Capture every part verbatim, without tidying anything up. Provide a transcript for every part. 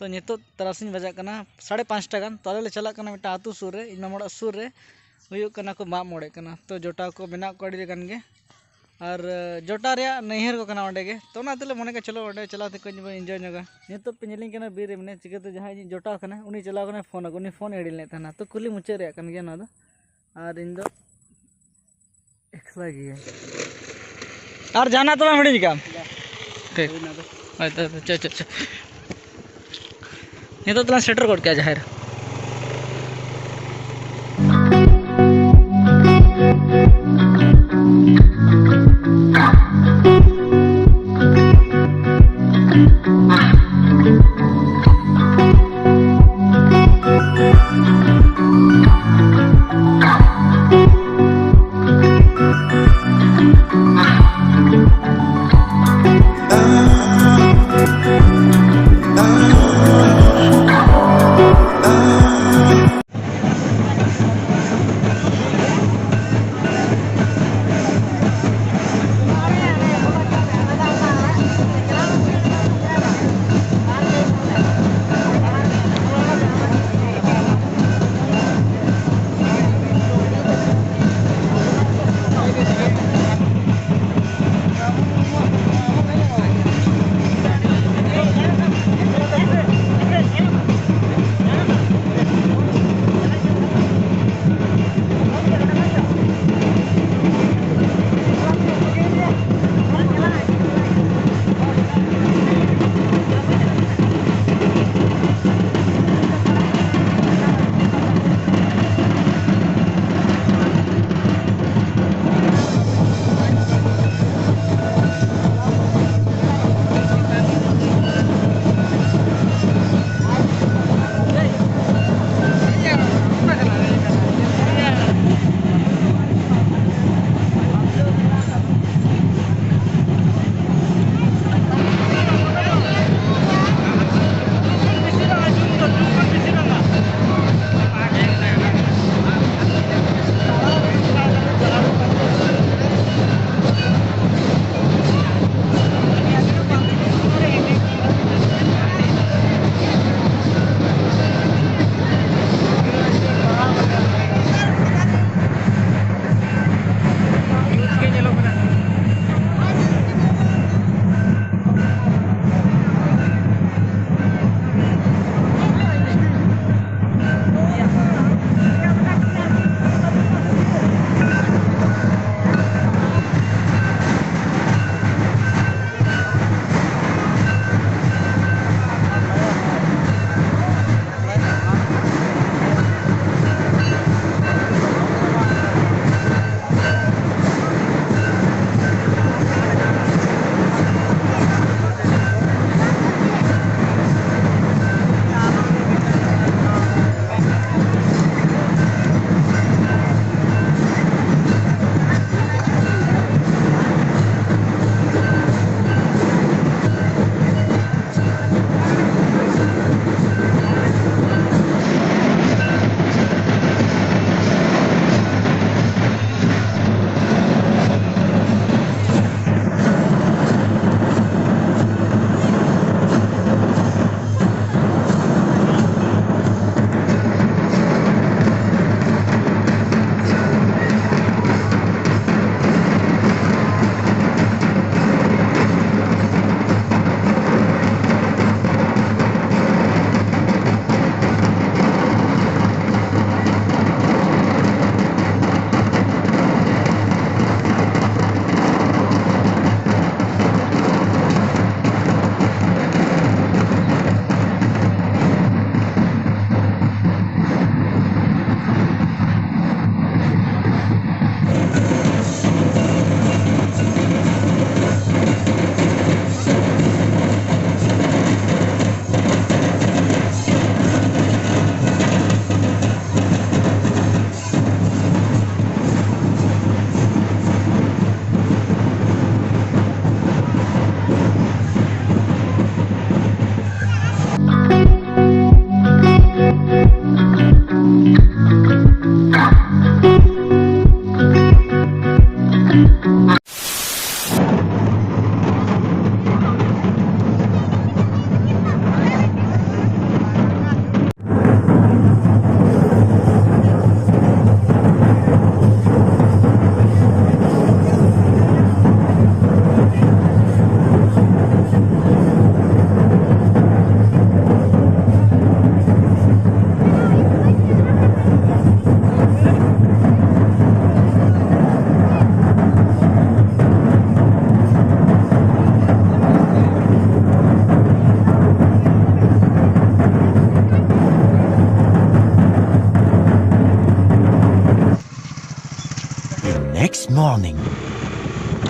ᱛᱚ ᱱᱤᱛᱚᱜ ᱛᱟᱨᱟᱥᱤᱧ ᱵᱟᱡᱟᱜ ᱠᱟᱱᱟ ᱥᱟᱲᱮ ᱯᱟᱸᱪᱴᱟ ᱜᱟᱱ᱾ ᱛᱚ ᱟᱞᱮ ᱞᱮ ᱪᱟᱞᱟᱜ ᱠᱟᱱᱟ ᱢᱤᱫᱴᱟᱝ ᱟᱹᱛᱩ ᱥᱩᱨ ᱨᱮ, ᱤᱧ ᱢᱟᱢᱟ ᱚᱲᱟᱜ ᱥᱩᱨ ᱨᱮ ᱦᱩᱭᱩᱜ ᱠᱟᱱᱟ ᱠᱚ ᱢᱟᱜ ᱢᱚᱬᱮ ᱠᱟᱱᱟ᱾ ᱛᱚ ᱡᱚᱴᱟᱣ ᱠᱚ ᱢᱮᱱᱟᱜ ᱠᱚᱣᱟ ᱟᱹᱰᱤ ᱜᱟᱱ ᱜᱮ᱾ ᱟᱨ ᱡᱚᱴᱟᱣ ᱨᱮᱭᱟᱜ ᱱᱟᱹᱭᱦᱟᱹᱨ ᱠᱚ ᱠᱟᱱᱟ ᱚᱸᱰᱮ ᱜᱮ᱾ ᱛᱚ ᱚᱱᱟ ᱛᱮᱞᱮ ᱢᱚᱱᱮ ᱠᱮᱫᱟ ᱪᱚᱞᱚ ᱚᱸᱰᱮ ᱪᱟᱞᱟᱣ ᱛᱮ ᱠᱟᱹᱡ ᱵᱚᱱ ᱤᱱᱡᱚᱭ ᱧᱚᱜᱟ᱾ ᱱᱤᱛᱚᱜ ᱯᱮ ᱧᱮᱞᱤᱧ ᱠᱟᱱᱟ ᱵᱤᱨ ᱨᱮ ᱢᱮᱱᱟᱭᱟ᱾ ᱪᱤᱠᱟᱹᱛᱮ ᱡᱟᱦᱟᱸᱭ ᱤᱧᱤᱡ ᱡᱚᱴᱟᱣ ᱠᱟᱱᱟ ᱩᱱᱤ ᱪᱟᱞᱟᱣ ᱠᱟᱱᱟᱭ ᱯᱷᱳᱱ ᱟᱹᱜᱩ᱾ ᱩᱱᱤ ᱯᱷᱳᱱ ᱦᱤᱲᱤᱧ ᱞᱮᱫ ᱛᱟᱦᱮᱱᱟ᱾ ᱛᱚ ᱠᱩᱞᱦᱤ ᱢᱩᱪᱟᱹᱫ ᱨᱮᱭᱟᱜ ᱠᱟᱱ ᱜᱮᱭᱟ ᱱᱚᱣᱟ ᱫᱚ᱾ ᱟᱨ ᱤᱧ ᱫᱚ ᱮᱠᱞᱟ ᱜᱮᱭᱟ᱾ ᱟᱨ ᱡᱟᱦᱟᱱᱟᱜ ᱛᱚ ᱵᱟᱢ ᱦᱤᱲᱤᱧ ᱟᱠᱟᱫᱼᱟ? ᱴᱷᱤᱠ᱾ ᱦᱳᱭ ᱛᱚ, ᱪᱚ, ᱪᱚ, ᱪᱚ᱾ ᱱᱤᱛᱚᱜ ᱫᱚᱞᱟᱝ ᱥᱮᱴᱮᱨ ᱜᱚᱫ ᱠᱮᱜᱼᱟ ᱡᱟᱦᱮᱨ᱾ Morning.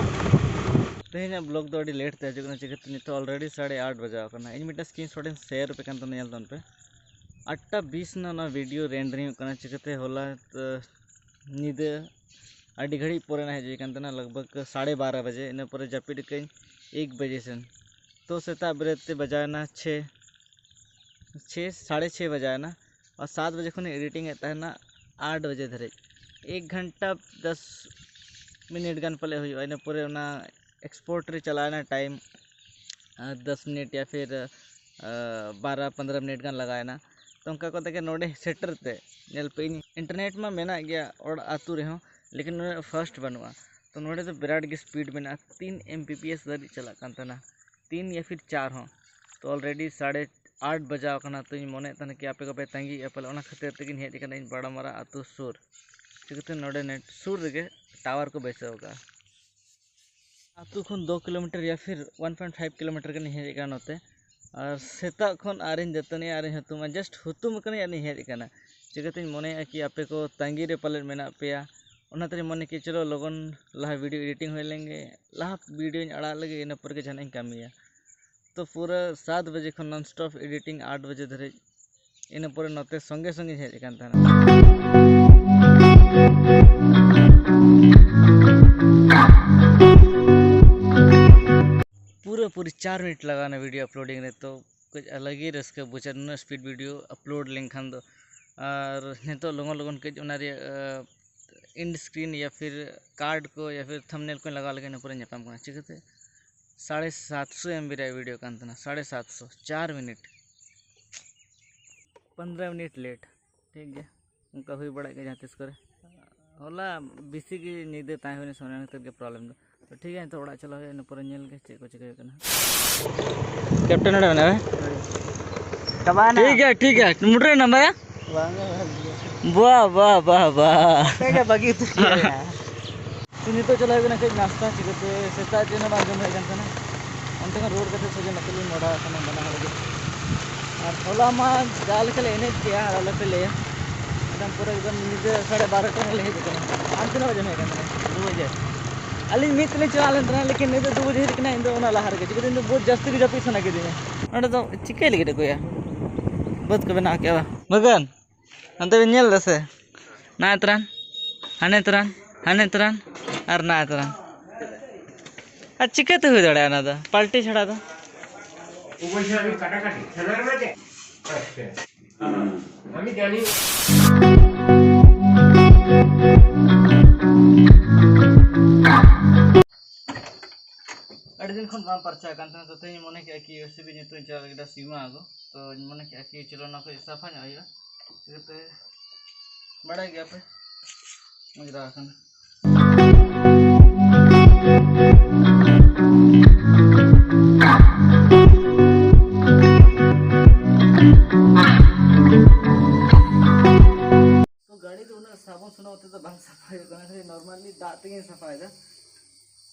ᱛᱮᱦᱮᱧᱟᱜ ᱵᱞᱚᱜ ᱫᱚ ᱟᱹᱰᱤ ᱞᱮᱴ ᱛᱮ ᱦᱤᱡᱩᱜ ᱠᱟᱱᱟ, ᱪᱤᱠᱟᱹᱛᱮ ᱱᱤᱛᱚᱜ ᱚᱞᱨᱮᱰᱤ ᱥᱟᱲᱮ ᱟᱴ ᱵᱟᱡᱟᱣ ᱠᱟᱱᱟ᱾ ᱤᱧ ᱢᱤᱫᱴᱟᱝ ᱥᱠᱨᱤᱱᱥᱚᱴ ᱤᱧ ᱥᱮᱭᱟᱨ ᱟᱯᱮ ᱠᱟᱱ ᱛᱟᱦᱮᱱᱟ, ᱧᱮᱞ ᱛᱟᱵᱚᱱ ᱯᱮ᱾ ᱟᱴᱴᱟ ᱵᱤᱥ ᱨᱮᱱᱟᱜ ᱚᱱᱟ ᱵᱷᱤᱰᱤᱭᱳ ᱨᱮᱱᱰᱟᱨᱤᱝ ᱚᱜ ᱠᱟᱱᱟ᱾ ᱪᱤᱠᱟᱹᱛᱮ ᱦᱚᱞᱟ ᱛᱚ, ᱧᱤᱫᱟᱹ ᱟᱹᱰᱤ ᱜᱷᱟᱹᱲᱤᱡ ᱯᱚᱨᱮ ᱱᱟᱜ ᱦᱮᱡ ᱦᱩᱭ ᱠᱟᱱ ᱛᱟᱦᱮᱱᱟ, ᱞᱟᱜᱽ ᱵᱷᱟᱜᱽ ᱥᱟᱲᱮ ᱵᱟᱨᱚ ᱵᱟᱡᱮ᱾ ᱤᱱᱟᱹ ᱯᱚᱨᱮ ᱡᱟᱹᱯᱤᱫ ᱟᱠᱟᱫᱟᱹᱧ ᱮᱠ ᱵᱟᱡᱮ ᱥᱮᱱ᱾ ᱛᱚ ᱥᱮᱛᱟᱜ ᱵᱮᱨᱮᱫ ᱛᱮ ᱵᱟᱡᱟᱣ ᱮᱱᱟ ᱪᱷᱮ, ᱪᱷᱮ, ᱥᱟᱲᱮ ᱪᱷᱮ ᱵᱟᱡᱟᱣ ᱮᱱᱟ᱾ ᱟᱨ ᱥᱟᱛ ᱵᱟᱡᱮ ᱠᱷᱚᱱᱤᱧ ᱮᱰᱤᱴᱤᱝ ᱮᱫ ᱛᱟᱦᱮᱱᱟ ᱟᱴ ᱵᱟᱡᱮ ᱫᱷᱟᱹᱨᱤᱡ᱾ ᱮᱠ ᱜᱷᱚᱱᱴᱟ ᱫᱚᱥ ᱢᱤᱱᱤᱴ ᱜᱟᱱ ᱯᱟᱞᱮ ᱦᱩᱭᱩᱜᱼᱟ᱾ ᱤᱱᱟᱹ ᱯᱚᱨᱮ ᱚᱱᱟ ᱮᱠᱥᱯᱳᱨᱴ ᱨᱮ ᱪᱟᱞᱟᱣ ᱮᱱᱟ ᱴᱟᱭᱤᱢ, ᱟᱨ ᱫᱚᱥ ᱢᱤᱱᱤᱴ ᱭᱟ ᱯᱷᱤᱨ, ᱟᱨ, ᱵᱟᱨᱚ ᱯᱚᱱᱫᱽᱨᱚ ᱢᱤᱱᱤᱴ ᱜᱟᱱ ᱞᱟᱜᱟᱣ ᱮᱱᱟ᱾ ᱛᱚ ᱚᱱᱠᱟ ᱠᱟᱛᱮ ᱜᱮ ᱱᱚᱰᱮ ᱥᱮᱴᱮᱨ ᱛᱮ ᱧᱮᱞ ᱯᱮ, ᱤᱧ ᱤᱱᱴᱟᱨᱱᱮᱴ ᱢᱟ ᱢᱮᱱᱟᱜ ᱜᱮᱭᱟ ᱚᱲᱟᱜ ᱟᱹᱛᱩ ᱨᱮᱦᱚᱸ, ᱞᱮᱠᱤᱱ ᱩᱱᱟᱹᱜ ᱯᱷᱟᱥᱴ ᱵᱟᱹᱱᱩᱜᱼᱟ᱾ ᱛᱚ ᱱᱚᱰᱮ ᱫᱚ ᱵᱤᱨᱟᱴ ᱜᱮ ᱥᱯᱤᱰ ᱢᱮᱱᱟᱜᱼᱟ, ᱛᱤᱱ ᱮᱢ ᱵᱤ ᱯᱤ ᱮᱥ ᱫᱷᱟᱹᱵᱤᱡ ᱪᱟᱞᱟᱜ ᱠᱟᱱ ᱛᱟᱦᱮᱱᱟ, ᱛᱤᱱ ᱭᱟ ᱯᱷᱤᱨ ᱪᱟᱨ ᱦᱚᱸ᱾ ᱛᱚ ᱚᱞᱨᱮᱰᱤ ᱥᱟᱲᱮ ᱟᱴ ᱵᱟᱡᱟᱣ ᱠᱟᱱᱟ, ᱛᱚᱧ ᱢᱚᱱᱮᱭᱮᱫ ᱛᱟᱦᱮᱱᱟ ᱠᱤ ᱟᱯᱮ ᱠᱚᱯᱮ ᱛᱟᱺᱜᱤᱭᱮᱫᱼᱟ ᱯᱟᱞᱮ, ᱚᱱᱟ ᱠᱷᱟᱹᱛᱤᱨ ᱛᱮᱜᱮᱧ ᱦᱮᱡ ᱟᱠᱟᱱᱟ ᱤᱧ ᱵᱟᱲᱟᱢᱟᱨᱟ ᱟᱹᱛᱩ ᱥᱩᱨ᱾ ᱪᱤᱠᱟᱹᱛᱮ ᱱᱚᱰᱮ ᱱᱮᱴ ᱥᱩᱨ ᱨᱮᱜᱮ ᱴᱟᱣᱟᱨ ᱠᱚ ᱵᱟᱹᱭᱥᱟᱹᱣ ᱟᱠᱟᱫᱼᱟ᱾ ᱟᱹᱛᱩ ᱠᱷᱚᱱ ᱫᱩ ᱠᱤᱞᱳᱢᱤᱴᱟᱨ ᱭᱟ ᱯᱷᱤᱨ ᱚᱣᱟᱱ ᱯᱚᱭᱮᱱᱴ ᱯᱷᱟᱭᱤᱵᱷ ᱠᱤᱞᱳᱢᱤᱴᱟᱨ ᱜᱟᱱᱤᱧ ᱦᱮᱡ ᱟᱠᱟᱱᱟ ᱱᱚᱛᱮ᱾ ᱟᱨ ᱥᱮᱛᱟᱜ ᱠᱷᱚᱱ ᱟᱹᱣᱨᱤᱧ ᱫᱟᱹᱛᱟᱹᱱᱤᱜᱼᱟ, ᱟᱹᱣᱨᱤᱧ ᱦᱩᱛᱩᱢᱟ, ᱡᱟᱥᱴ ᱦᱩᱛᱩᱢ ᱟᱠᱟᱱᱟᱧ ᱟᱨᱤᱧ ᱦᱮᱡ ᱟᱠᱟᱱᱟ᱾ ᱪᱤᱠᱟᱹᱛᱤᱧ ᱢᱚᱱᱮᱭᱮᱫᱼᱟ ᱠᱤ ᱟᱯᱮ ᱠᱚ ᱛᱟᱺᱜᱤ ᱨᱮ ᱯᱟᱞᱮᱫ ᱢᱮᱱᱟᱜ ᱯᱮᱭᱟ, ᱚᱱᱟᱛᱮᱧ ᱢᱚᱱᱮ ᱠᱮᱫ ᱪᱚᱞᱚ ᱞᱚᱜᱚᱱ ᱞᱟᱦᱟ ᱵᱷᱤᱰᱤᱭᱳ ᱮᱰᱤᱴᱤᱝ ᱦᱩᱭ ᱞᱮᱱ ᱜᱮ, ᱞᱟᱦᱟ ᱵᱷᱤᱰᱤᱭᱳᱧ ᱟᱲᱟᱜ ᱞᱮᱜᱮ, ᱤᱱᱟᱹ ᱯᱚᱨᱮ ᱜᱮ ᱡᱟᱦᱟᱱᱟᱜ ᱤᱧ ᱠᱟᱹᱢᱤᱭᱟ᱾ ᱛᱚ ᱯᱩᱨᱟᱹ ᱥᱟᱛ ᱵᱟᱡᱮ ᱠᱷᱚᱱ ᱱᱚᱱ ᱥᱴᱚᱯ ᱮᱰᱤᱴᱤᱝ ᱟᱴ ᱵᱟᱡᱮ ᱫᱷᱟᱹᱨᱤᱡ, ᱤᱱᱟᱹ ᱯᱚᱨᱮ ᱱᱚᱛᱮ ᱥᱚᱸᱜᱮ ᱥᱚᱸᱜᱮᱧ ᱦᱮᱡ ᱟᱠᱟᱱ ᱛᱟᱦᱮᱱᱟ᱾ ᱯᱩᱨᱟᱹ ᱯᱩᱨᱤ ᱪᱟᱨ ᱢᱤᱱᱤᱴ ᱞᱟᱜᱟᱣᱱᱟ ᱵᱷᱤᱰᱤᱭᱳ ᱟᱯᱞᱳᱰᱤᱝ ᱨᱮ, ᱛᱚ ᱠᱟᱹᱡ ᱟᱞᱟᱜᱽ ᱜᱮ ᱨᱟᱹᱥᱠᱟᱹ ᱵᱩᱡᱷᱟᱹᱜᱼᱟ ᱱᱩᱱᱟᱹᱜ ᱥᱯᱤᱰ ᱵᱷᱤᱰᱤᱭᱳ ᱟᱯᱞᱳᱰ ᱞᱮᱱᱠᱷᱟᱱ ᱫᱚ᱾ ᱟᱨ ᱱᱤᱛᱚᱜ ᱞᱚᱜᱚᱱ ᱞᱚᱜᱚᱱ ᱠᱟᱹᱡ ᱚᱱᱟ ᱨᱮᱭᱟᱜ ᱮᱱᱰ ᱥᱠᱨᱤᱱ ᱭᱟ ᱯᱷᱤᱨ ᱠᱟᱨᱰ ᱠᱚ ᱭᱟ ᱯᱷᱤᱨ ᱛᱷᱟᱢᱵᱽᱱᱮᱞ ᱠᱚᱧ ᱞᱟᱜᱟᱣ ᱞᱮᱜᱮ, ᱤᱱᱟᱹ ᱯᱚᱨᱮ ᱧᱟᱯᱟᱢ ᱠᱟᱱᱟ᱾ ᱪᱤᱠᱟᱹᱛᱮ ᱥᱟᱲᱮ ᱥᱟᱛᱥᱚ ᱮᱢ ᱵᱤ ᱨᱮᱭᱟᱜ ᱵᱷᱤᱰᱤᱭᱳ ᱠᱟᱱ ᱛᱟᱦᱮᱱᱟ, ᱥᱟᱲᱮ ᱥᱟᱛᱥᱚ, ᱪᱟᱨ ᱢᱤᱱᱤᱴ, ᱯᱚᱱᱫᱽᱨᱚ ᱢᱤᱱᱤᱴ ᱞᱮᱴ᱾ ᱴᱷᱤᱠ ᱜᱮᱭᱟ, ᱚᱱᱠᱟ ᱦᱩᱭ ᱵᱟᱲᱟᱜ ᱜᱮᱭᱟ ᱡᱟᱦᱟᱸ ᱛᱤᱥ ᱠᱚᱨᱮ᱾ ᱦᱚᱞᱟ ᱵᱮᱥᱤ ᱜᱮ ᱧᱤᱫᱟᱹ ᱛᱟᱦᱮᱸ ᱦᱩᱭᱱᱟ ᱥᱮ, ᱚᱱᱟ ᱠᱷᱟᱹᱛᱤᱨ ᱜᱮ ᱯᱨᱚᱵᱞᱮᱢ ᱫᱚ᱾ ᱛᱚ ᱴᱷᱤᱠ ᱜᱮᱭᱟ, ᱱᱤᱛᱚᱜ ᱚᱲᱟᱜ ᱪᱟᱞᱟᱣ ᱦᱩᱭᱩᱜᱼᱟ, ᱤᱱᱟᱹ ᱯᱚᱨᱮ ᱧᱮᱞ ᱜᱮ ᱪᱮᱫ ᱠᱚ ᱪᱤᱠᱟᱹ ᱦᱩᱭᱩᱜ ᱠᱟᱱᱟ᱾ ᱠᱮᱯᱴᱮᱱ ᱱᱚᱰᱮ ᱢᱮᱱᱟᱭᱟ᱾ ᱪᱟᱵᱟᱭᱮᱱᱟ? ᱴᱷᱤᱠ ᱜᱮᱭᱟ, ᱴᱷᱤᱠ ᱜᱮᱭᱟ, ᱢᱚᱴᱚᱨ ᱱᱟᱢᱵᱟᱨ ᱭᱟ? ᱵᱟᱝᱟ, ᱵᱟᱝ ᱜᱮ᱾ ᱵᱟ, ᱵᱟ, ᱵᱟ, ᱵᱟ᱾ ᱟᱯᱮ ᱜᱮ ᱵᱟᱹᱜᱤ ᱩᱛᱟᱹᱨ ᱠᱮᱫᱟ᱾ ᱛᱚ ᱱᱤᱛᱚᱜ ᱪᱟᱞᱟᱜ ᱦᱩᱭᱩᱜ ᱠᱟᱱᱟ ᱠᱟᱹᱡ ᱱᱟᱥᱛᱟ, ᱪᱤᱠᱟᱹᱛᱮ ᱥᱮᱛᱟᱜ ᱪᱮᱫ ᱦᱚᱸ ᱵᱟᱝ ᱡᱚᱢ ᱦᱩᱭ ᱠᱟᱱ ᱛᱟᱦᱮᱱᱟ᱾ ᱚᱱᱛᱮ ᱠᱷᱚᱱ ᱨᱩᱣᱟᱹᱲ ᱠᱟᱛᱮ ᱥᱚᱡᱷᱮ ᱱᱚᱛᱮ ᱞᱤᱧ ᱢᱚᱦᱰᱟ ᱟᱠᱟᱱᱟ ᱵᱟᱱᱟ ᱦᱚᱲ ᱜᱮ᱾ ᱟᱨ ᱦᱚᱞᱟ ᱢᱟ ᱡᱟ ᱞᱮᱠᱟ ᱞᱮ ᱮᱱᱮᱡ ᱠᱮᱜᱼᱟ, ᱟᱨ ᱟᱞᱚᱯᱮ ᱞᱟᱹᱭᱟ᱾ ᱮᱠᱫᱚᱢ ᱯᱩᱨᱟᱹ ᱮᱠᱫᱚᱢ ᱧᱤᱫᱟᱹ ᱥᱟᱲᱮ ᱵᱟᱨᱚᱴᱟ ᱨᱮᱞᱮ ᱦᱮᱡ ᱟᱠᱟᱱᱟ᱾ ᱟᱢ ᱛᱤᱱᱟᱹᱜ ᱵᱟᱡᱮᱢ ᱦᱮᱡ ᱟᱠᱟᱱ ᱛᱟᱦᱮᱱᱟ? ᱫᱩ ᱵᱟᱡᱮ᱾ ᱟᱹᱞᱤᱧ ᱢᱤᱫ ᱛᱮᱞᱤᱧ ᱪᱟᱞᱟᱣ ᱞᱮᱱ ᱛᱟᱦᱮᱱᱟ, ᱞᱮᱠᱤᱱ ᱱᱤᱛᱚᱜ ᱫᱩ ᱵᱟᱡᱮ ᱦᱮᱡ ᱠᱟᱱᱟ, ᱤᱧ ᱫᱚ ᱚᱱᱟ ᱞᱟᱦᱟ ᱨᱮᱜᱮ, ᱪᱤᱠᱟᱹᱛᱮ ᱤᱧ ᱫᱚ ᱵᱚᱦᱩᱛ ᱡᱟᱹᱥᱛᱤ ᱜᱮ ᱡᱟᱹᱯᱤᱫ ᱥᱟᱱᱟ ᱠᱤᱫᱤᱧᱟ᱾ ᱱᱚᱰᱮ ᱫᱚ ᱪᱤᱠᱟᱹᱭ ᱞᱟᱹᱜᱤᱫ ᱠᱚ ᱭᱟ? ᱵᱟᱹᱫᱽ ᱠᱚ ᱵᱮᱱᱟᱣ ᱠᱮᱜᱼᱟ ᱵᱟᱝ? ᱵᱟᱹᱜᱟᱹᱱ, ᱚᱱᱛᱮ ᱵᱮᱱ ᱧᱮᱞ ᱫᱟ ᱥᱮ? ᱱᱟᱭ ᱛᱚᱨᱟᱱ, ᱦᱟᱱᱮ ᱛᱚᱨᱟᱱ, ᱦᱟᱱᱮ ᱛᱚᱨᱟᱱ, ᱟᱨ ᱱᱟᱭ ᱛᱚᱨᱟᱱ᱾ ᱟᱨ ᱪᱤᱠᱟᱹᱛᱮ ᱦᱩᱭ ᱫᱟᱲᱮᱭᱟᱜᱼᱟ ᱚᱱᱟ ᱫᱚ, ᱯᱟᱞᱴᱤ ᱪᱷᱟᱲᱟ ᱫᱚ? অবশ্যই আমি কাটাকাটি খেলার মাঝে। আচ্ছা। আমি জানি। ᱟᱹᱰᱤ ᱫᱤᱱ ᱠᱷᱚᱱ ᱵᱟᱝ ᱯᱟᱨᱪᱟ ᱠᱟᱱ ᱛᱟᱦᱮᱱᱟ, ᱛᱚ ᱛᱮᱦᱮᱧ ᱢᱚᱱᱮ ᱠᱮᱜᱼᱟ ᱠᱤ ᱥᱤᱵᱤ ᱧᱩᱛᱩᱢ ᱪᱟᱞᱟᱣ ᱞᱟᱹᱜᱤᱫ ᱥᱤᱢᱟ ᱟᱹᱜᱩ᱾ ᱛᱚᱧ ᱢᱚᱱᱮ ᱠᱮᱜᱼᱟ ᱠᱤ ᱪᱚᱞᱚ ᱱᱚᱣᱟ ᱠᱚ ᱥᱟᱯᱷᱟ ᱧᱚᱜ ᱦᱩᱭᱩᱜᱼᱟ᱾ ᱪᱤᱠᱟᱹᱛᱮ ᱵᱟᱲᱟᱭ ᱜᱮᱭᱟᱯᱮ, ᱚᱸᱡᱽᱨᱟ ᱟᱠᱟᱱᱟ᱾ ᱛᱚ ᱜᱟᱹᱰᱤ ᱫᱚ ᱩᱱᱟᱹᱜ ᱥᱟᱵᱚᱱ ᱥᱩᱱᱩᱢ ᱟᱛᱮ ᱫᱚ ᱵᱟᱝ ᱥᱟᱯᱷᱟ ᱦᱩᱭᱩᱜ ᱠᱟᱱᱟ, ᱠᱷᱟᱹᱞᱤ normally ᱫᱟᱜ ᱛᱮᱜᱮᱧ ᱥᱟᱯᱷᱟᱭᱮᱫᱟ᱾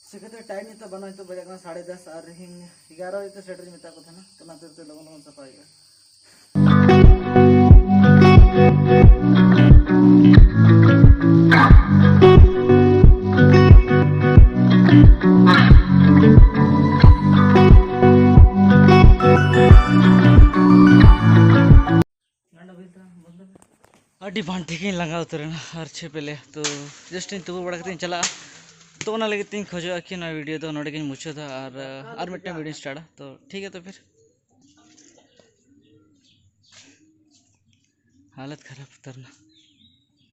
ᱥᱮ ᱠᱷᱟᱹᱛᱤᱨ time ᱱᱤᱛᱚᱜ ᱵᱟᱹᱱᱩᱜᱼᱟ, ᱱᱤᱛᱚᱜ ᱵᱟᱡᱟᱜ ᱠᱟᱱᱟ ᱥᱟᱲᱮ ᱫᱚᱥ, ᱟᱨ ᱤᱧ ᱮᱜᱟᱨᱚ ᱨᱮ ᱥᱮᱴᱮᱨ ᱤᱧ ᱢᱮᱛᱟ ᱠᱚ ᱛᱟᱦᱮᱱᱟ, ᱛᱚ ᱚᱱᱟ ᱠᱷᱟᱹᱛᱤᱨ ᱛᱮ ᱞᱚᱜᱚᱱ ᱞᱚᱜᱚᱱ ᱥᱟᱯᱷᱟ ᱦᱩᱭᱩᱜᱼᱟ᱾ ᱟᱹᱰᱤ ᱵᱟᱝ ᱴᱷᱤᱠᱤᱧ ᱞᱟᱸᱜᱟ ᱩᱛᱟᱹᱨᱮᱱᱟ ᱟᱨ ᱪᱮᱫ ᱯᱮ ᱞᱟᱹᱭᱟ, ᱛᱚ just ᱤᱧ ᱛᱩᱯᱩ ᱵᱟᱲᱟ ᱠᱟᱛᱮᱧ ᱪᱟᱞᱟᱜᱼᱟ᱾ ᱛᱚ ᱚᱱᱟ ᱞᱟᱹᱜᱤᱫ ᱛᱤᱧ ᱠᱷᱚᱡᱚᱜᱼᱟ ᱠᱤ ᱱᱚᱣᱟ video ᱫᱚ ᱱᱚᱰᱮ ᱜᱤᱧ ᱢᱩᱪᱟᱹᱫᱟ ᱟᱨ, ᱟᱨ ᱢᱤᱫᱴᱟᱝ video ᱧ startᱟ᱾ ᱛᱚ ᱴᱷᱤᱠ ᱜᱮᱭᱟ, ᱛᱚ ᱯᱷᱤᱨ ᱦᱟᱞᱚᱛ ᱠᱷᱟᱨᱟᱯ ᱩᱛᱟᱹᱨ ᱮᱱᱟ᱾